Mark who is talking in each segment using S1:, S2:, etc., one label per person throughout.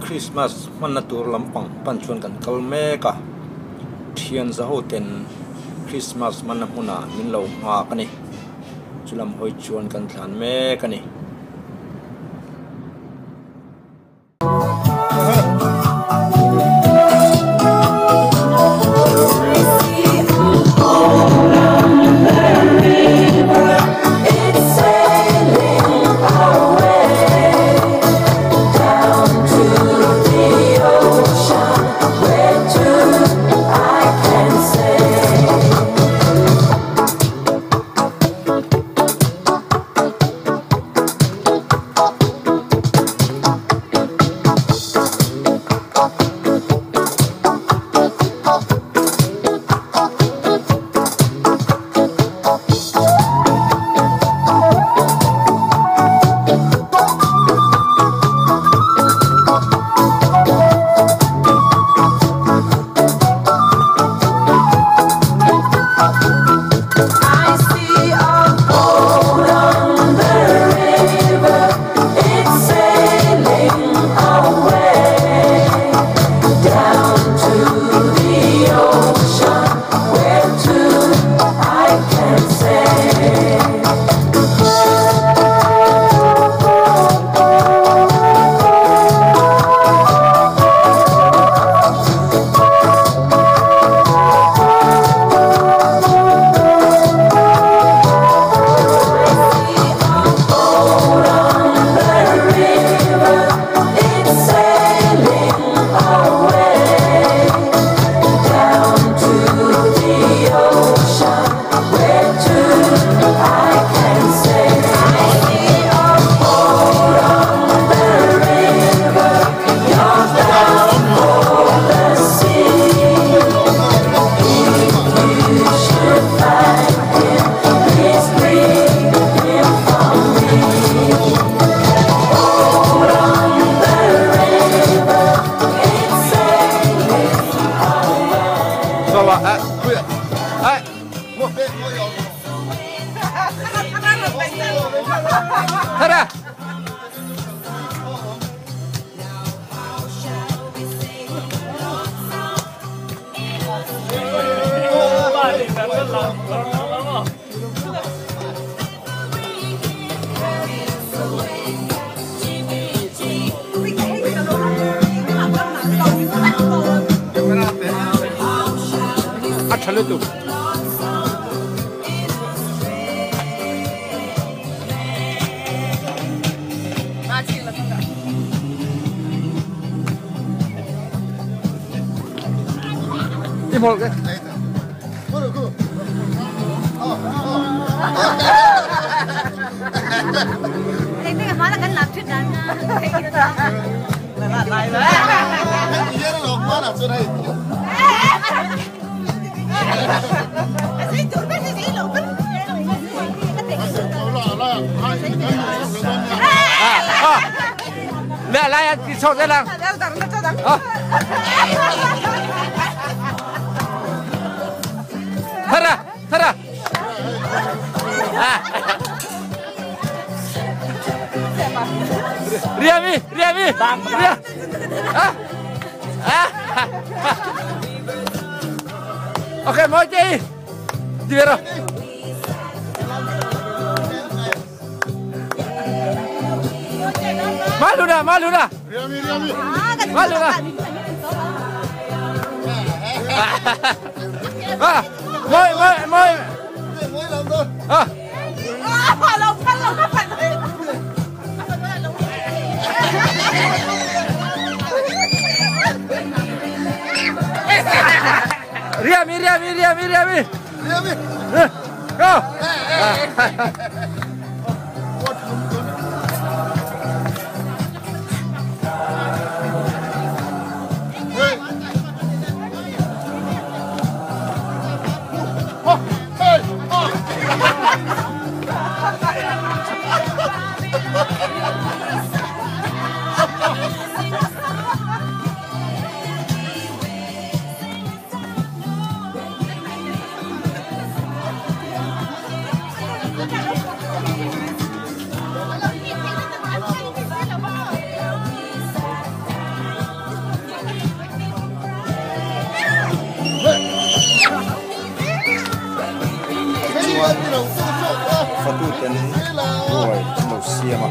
S1: Christmas hmanna tur lampang pan chuan kan kal mek a, thian za ho ten Christmas hmanna hmunah min lo nghak a ni. Chu lam hawi chuan kan thlan mek a ni. A tha lutuk. I hmawlh ke. Lẹ lại đi sau thế nào? Thật à? Thật à? Riami, Riami, Ria. À. Ok, moi chị. Đi về rồi. Malu dah, malu dah.
S2: Riami, Riami.
S1: Malu dah. À, moi, moi, moi. À. Riami, Riami, Riami, Riami.
S2: Riami.
S1: Go.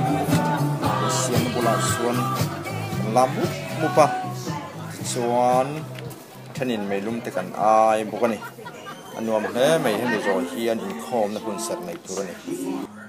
S1: Insiamna bulah chuan kan lam mup mup a tichuan thenin meilum te kan ai bawk a ni a nuam hle mai hemi zawh hian inkhawmna hun serh neih tur a ni.